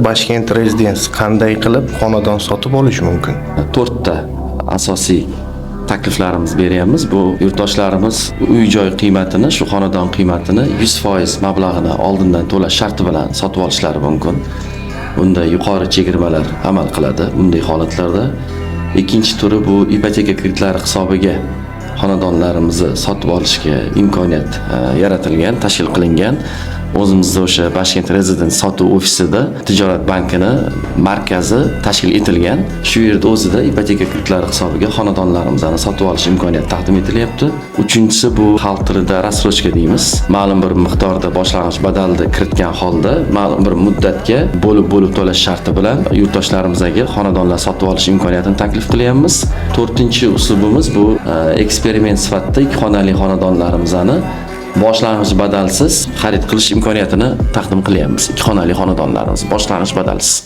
Bashkent Residence qanday qilib xonadon sotib olish mumkin? To'rtta asosiy takliflarimiz beryapmiz. Bu yurtdoshlarimiz uy joy qiymatini, shu xonadon qiymatini 100% mablag'ini oldindan to'lash sharti bilan sotib olishlari mumkin. Bunda yuqori chegirmalar amal qiladi bunday holatlarda. Ikkinchi turi bu ipoteka kreditlari hisobiga xonadonlarimizni sotib olishga imkoniyat yaratilgan, tashkil qilingan. O'zimizda o'sha Bashkent Residence sotuv ofisida tijorat bankini markazi tashkil etilgan. Shu yerda o'zida ipoteka kreditlari hisobiga xonadonlarimizni sotib olish imkoniyati taqdim etilyapti. Uchinchisi bu xalq tilida рассрочка deymiz. Ma'lum bir miqdorda boshlang'ich badalni kiritgan holda ma'lum bir muddatga bo'lib-bo'lib to'lash sharti bilan yurtdoshlarimizga xonadonlar sotib olish imkoniyatini taklif qilyapmiz. To'rtinchi uslubimiz bu eksperiment sifatida ikki xonali xonadonlarimizni boshlang'ich badalsiz xarid qilish imkoniyatini taqdim qilyapmiz. Ikki xonali xonadonlarimiz boshlang'ich badalsiz.